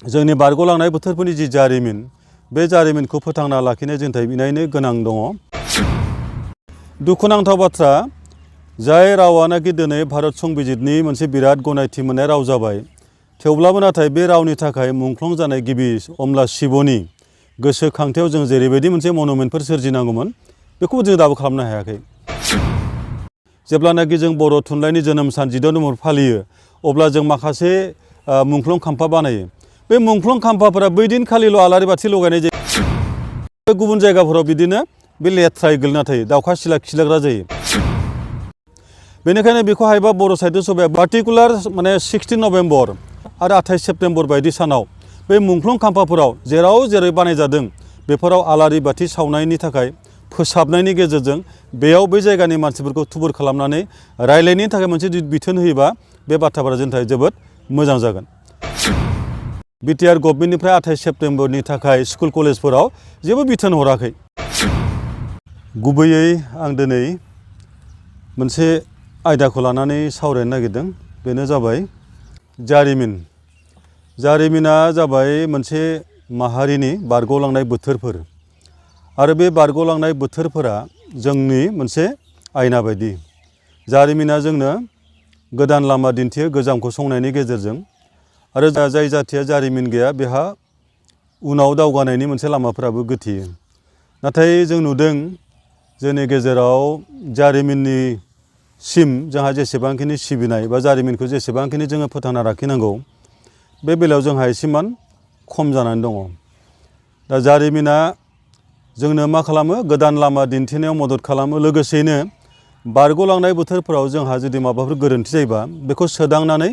जोंनि बारग'लांनाय बोथोरफोरनि जि जारिमिन बे जारिमिनखौ फोथांना लाखिनाय जोंनि थाखाय इनायनो गोनां दङ। दुखुनांथाव बाथ्रा, जाय रावानाखि दिनै भारत संबिजितनि मोनसे बिराद गनायथि मोननाय राव जाबाय, थेवब्लाबो नाथाय बे रावनि थाखाय मुंख्लं जानाय गिबि अमला शिबनि गोसोखांथियाव जों जेरैबायदि मोनसे मनुमेन्टफोर सोरजिनांगौमोन बेखौबो जों दाबो खालामनो हायाखै। जेब्लानाखि जों बर' थुनलाइनि जोनोम सान 16 नभेम्बर फालियो, अब्ला जों माखासे मुंख्लं खाम्फा बानायो। बे मुंख्लं खाम्फाफोरा बै दिनखालिल' आलारि बाथि लगायनाय जायो। गुबुन जायगाफोराव बिदिनो बे लेथ्रायै गोलैना थायो, दाउखा सिला खिलाग्रा जायो। बेनिखायनो बेखौ हायोबा बर' साहित्य सभाया पार्टिकुलार 16 नभेम्बर आरो 28 सेप्तेम्बर बायदि सानाव बे मुंख्लं खाम्फाफोराव जेराव जेरै बानायजादों बेफोराव आलारि बाथि सावनायनि थाखाय फोसाबनायनि गेजेरजों बेयाव बै जायगानि मानसिफोरखौ थुबुर खालामनानै रायलायनायनि थाखाय मोनसे बिथोन होयोबा बे बाथ्राफोरा जोंनि थाखाय जोबोद मोजां जागोन। बिटिआर गभर्नमेन्टनिफ्राय 28 सेप्तेम्बरनि थाखाय स्कुल कलेजफोराव जेबो बिथोन हराखै। गुबैयै आं दिनै मोनसे आयदाखौ लानानै सावरायनो नागिरदों, बेनो जाबाय जारिमिन। जारिमिना जाबाय मोनसे माहारिनि बारग'लांनाय बोथोरफोर, आरो बे बारग'लांनाय बोथोरफोरा जोंनि मोनसे आयना बायदि। जारिमिना जोंनो गोदान लामा दिन्थियो गोजामखौ संनायनि गेजेरजों, आरो जाय जाथिया जारिमिन गैया बेहा उनाव दावगानायनि मोनसे लामाफोराबो गोथेयो। नाथाय जों नुदों जोंनि गेजेराव जारिमिननि जोंहा जेसेबांखिनि सिबिनाय बा जारिमिनखौ जेसेबांखिनि जोङो फोथांना लाखिनांगौ, बे बेलायाव जोंहा एसेमान खम जानानै दङ। दा जारिमिना जोंनो मा खालामो? गोदान लामा दिन्थिनायाव मदद खालामो। लोगोसेयैनो बारग'लांनाय बोथोरफोराव जोंहा जुदि माबाफोर गोरोन्थि जायोबा बेखौ सोदांनानै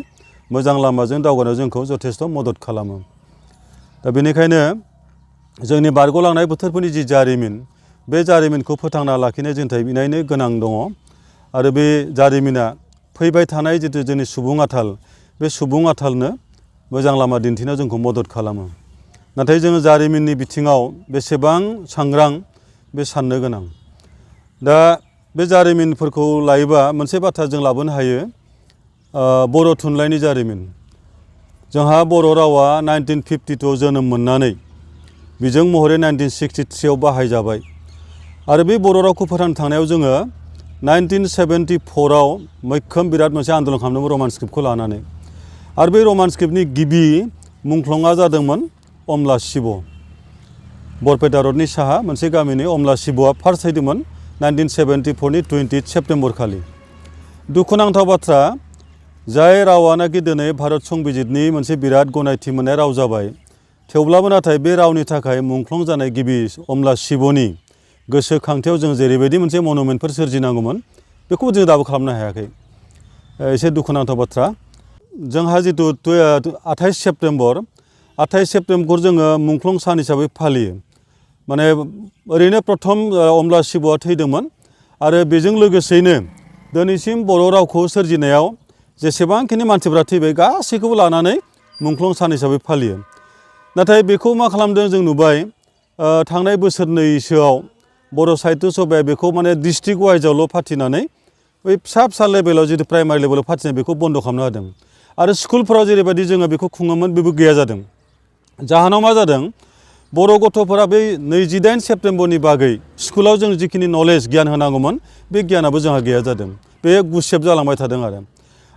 मोजां लामाजों दावगानायाव जोंखौ जथेस्थ' मदद खालामो। दा बेनिखायनो जोंनि बारग'लांनाय बोथोरफोरनि जि जारिमिन बे जारिमिनखौ फोथांना लाखिनाय जोंनि थाखाय इनायनो गोनां दङ। आरो बे जारिमिना फैबाय थानाय जिथु जोंनि सुबुं आथाल, बे सुबुं आथालनो मोजां लामा दिन्थिनायाव जोंखौ मदद खालामो। नाथाय जोङो जारिमिननि बिथिङाव बेसेबां सांग्रां बे साननो गोनां। दा बे जारिमिनफोरखौ लायोबा मोनसे बाथ्रा जों लाबोनो हायो, बर' थुनलाइनि जारिमिन। जोंहा बर' रावा 1952 जोनोम मोननानै बिजों महरै 1963 बाहायजाबाय। आरो बे बर' रावखौ फोथांनो थांनायाव जोङो 1974 मैखोम बिराद मोनसे आन्दलन खालामदोंमोन रमान स्क्रिप्टखौ लानानै। आरो बे रमान स्क्रिप्टनि गिबि मुंख्लंआ जादोंमोन अमला शिब। बरपेटा रडनि साहा मोनसे गामिनि अमला शिबआ फार्स्ट फैदोंमोन 1974 20 सेप्तेम्बर खालि। दुखुनांथाव बाथ्रा, जाय रावानाखि दिनै भारत संबिजितनि मोनसे बिराद गनायथि मोननाय राव जाबाय, थेवब्लाबो नाथाय बे रावनि थाखाय मुंख्लं जानाय गिबि अमला शिबनि गोसोखांथियाव जों जेरैबायदि मोनसे मनुमेन्टफोर सोरजिनांगौमोन बेखौबो जों दाबो खालामनो हायाखै। एसे दुखुनांथाव बाथ्रा। जोंहा जिथु 28 सेप्तेम्बर जोङो मुंख्लं सान हिसाबै फालियो। ओरैनो प्रथम अमला शिबआ थैदोंमोन, आरो बेजों लोगोसेयैनो दिनैसिम बर' रावखौ सोरजिनायाव जेसेबांखिनि मानसिफ्रा थैबाय गासैखौबो लानानै मुंख्लं सान हिसाबै फालियो। नाथाय बेखौ मा खालामदों जों नुबाय, थांनाय बोसोरनैसोआव बर' साहित्य सभाया बेखौ डिस्ट्रिक्ट वाइजआवल' फाथिनानै बै फिसा लेभेलाव जितु प्राइमारि लेभेलाव फाथिनाय बेखौ बन्द' खालामना होदों। आरो स्कुलफोराव जेरैबायदि जोङो बेखौ खुङोमोन बेबो गैया जादों। जाहोनाव मा जादों, बर' गथ'फोरा बै 28 सेप्तेम्बरनि बागै स्कुलाव जों जिखिनि नलेज गियान होनांगौमोन बे गियानाबो जोंहा गैया जादों। बे गुसेब जालांबाय थादों। आरो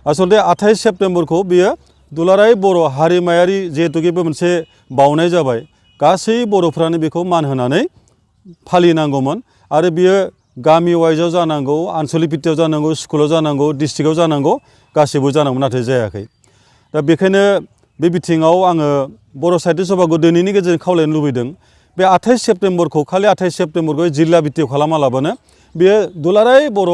आसलथे 28 सेप्तेम्बरखौ बियो दुलाराय बर' हारिमायारि जिहेतुके बे मोनसे बावनाय जाबाय, गासै बर'फ्रानो बेखौ मान होनानै फालिनांगौमोन। आरो बियो गामि वाइजआव जानांगौ, आनसलिक भित्तियाव जानांगौ, स्कुलाव जानांगौ, डिस्ट्रिक्टआव जानांगौ, गासैबो जानांगौ, नाथाय जायाखै। दा बेखायनो बे बिथिङाव आङो बर' साहित्य सभाखौ दिनैनि गेजेरजों खावलायनो लुबैदों, बे 28 सेप्तेम्बरखौ खालि 28 सेप्तेम्बरखौ जिल्ला भित्तियाव खालामालाबानो बेयो दुलाराय बर'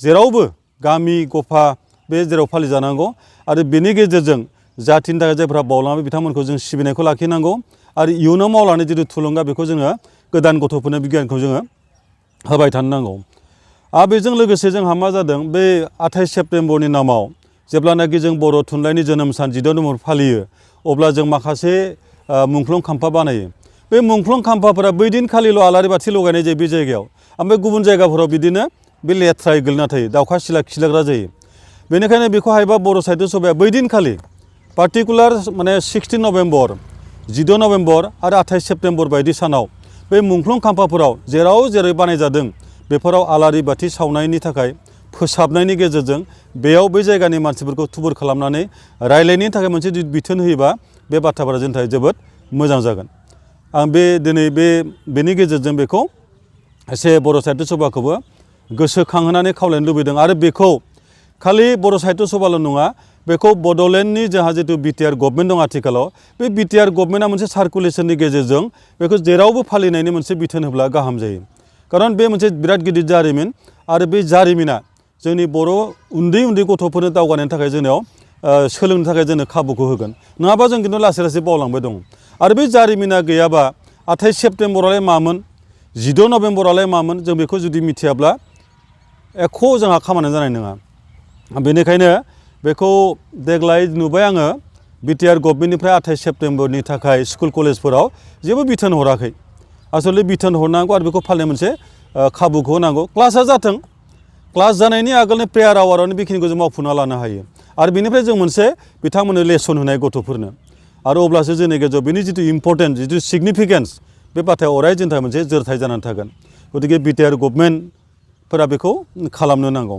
जेरावबो गामि गफा बे जेराव फालिजानांगौ। आरो बेनि गेजेरजों जाथिनि थाखाय जायफ्रा बावलांबाय बिथांमोनखौ जों सिबिनायखौ लाखिनांगौ। आरो इयुनाव मावलांनो जिथु थुलुंगा बेखौ जोङो गोदान गथ'फोरनो बिगियानखौ जोङो होबाय थानो नांगौ। आरो बेजों लोगोसे जोंहा मा जादों, बे 28 सेप्तेम्बरनि नामाव जेब्लानाखि जों बर' थुनलाइनि जोनोम सान 16 नभेम्बर फालियो, अब्ला जों माखासे मुंख्लं खाम्फा बानायो। बे मुंख्लं खाम्फाफोरा बै दिनखालिल' आलारि बाथि लगायनाय जायो बे जायगायाव। ओमफ्राय गुबुन जायगाफोराव बिदिनो बे लेथ्रायै गोलैना थायो, दाउखा सिला खिलाग्रा जायो। बेनिखायनो बेखौ हायोबा बर' साहित्य सभाया बै दिनखालि पार्टिकुलार माने 16 नभेम्बर 14 नभेम्बर आरो 28 सेप्टेम्बर बायदि सानाव बे मुंख्लं खाम्फाफोराव जेराव जेरै बानायजादों बेफोराव आलारि बाथि सावनायनि थाखाय फोसाबनायनि गेजेरजों बेयाव बै जायगानि मानसिफोरखौ थुबुर खालामनानै रायलायनायनि थाखाय मोनसे बिथोन होयोबा बे बाथ्राफोरा जोंनि थाखाय जोबोद मोजां जागोन। आं दिनै बेनि गेजेरजों बेखौ एसे बर' साहित्य सभाखौबो गोसोखांहोनानै खावलायनो लुबैदों आरो बेखौ खालि बर' साहित्य सभाल' नङा बेखौ बड'लेण्डनि जोंहा जितु बिटिआर गभर्नमेन्ट दं आथिखालाव बे बिटिआर गभर्नमेन्टआ मोनसे सार्कुलेसननि गेजेरजों बेखौ जेरावबो फालिनायनि मोनसे बिथोन होब्ला गाहाम जायो। खारन बे मोनसे बिराद गिदिर जारिमिन आरो बे जारिमिना जोंनि बर' उन्दै उन्दै गथ'फोरनो दावगानायनि थाखाय जोंनियाव सोलोंनो थाखाय जोंनो खाबुखौ होगोन। नङाबा जों खिन्थु लासै लासै बावलांबाय दं आरो बे जारिमिना गैयाबा 28 सेप्टेम्बरालाय मामोन 14 नभेम्बरालाय मामोन जों बेखौ जुदि मिथियाब्ला एख' जोंहा खामानि जानाय नङा। बेनिखायनो बेखौ देग्लाय नुबाय आङो बिटिआर गभर्नमेन्टनिफ्राय 28 सेप्टेम्बरनि थाखाय स्कुल कलेजफोराव जेबो बिथोन हराखै। आसलथे बिथोन हरनांगौ आरो बेखौ फालिनो मोनसे खाबुखौ होनांगौ। क्लासआ जाथों, क्लास जानायनि आगोलनि प्रेयार आवारावनो बेखिनिखौ जों मावफुंना लानो हायो आरो बेनिफ्राय जों मोनसे बिथांमोननो लेसन होनाय गथ'फोरनो आरो अब्लासो जोंनि गेजेराव बेनि जितु इम्परटेन्स जितु सिगनिफिकेन्स बे बाथ्राया अराय जोंनि थाखाय मोनसे जोरथाय जानानै थागोन। गतिके बिटिआर गभर्नमेन्टफोरा बेखौ खालामनो नांगौ।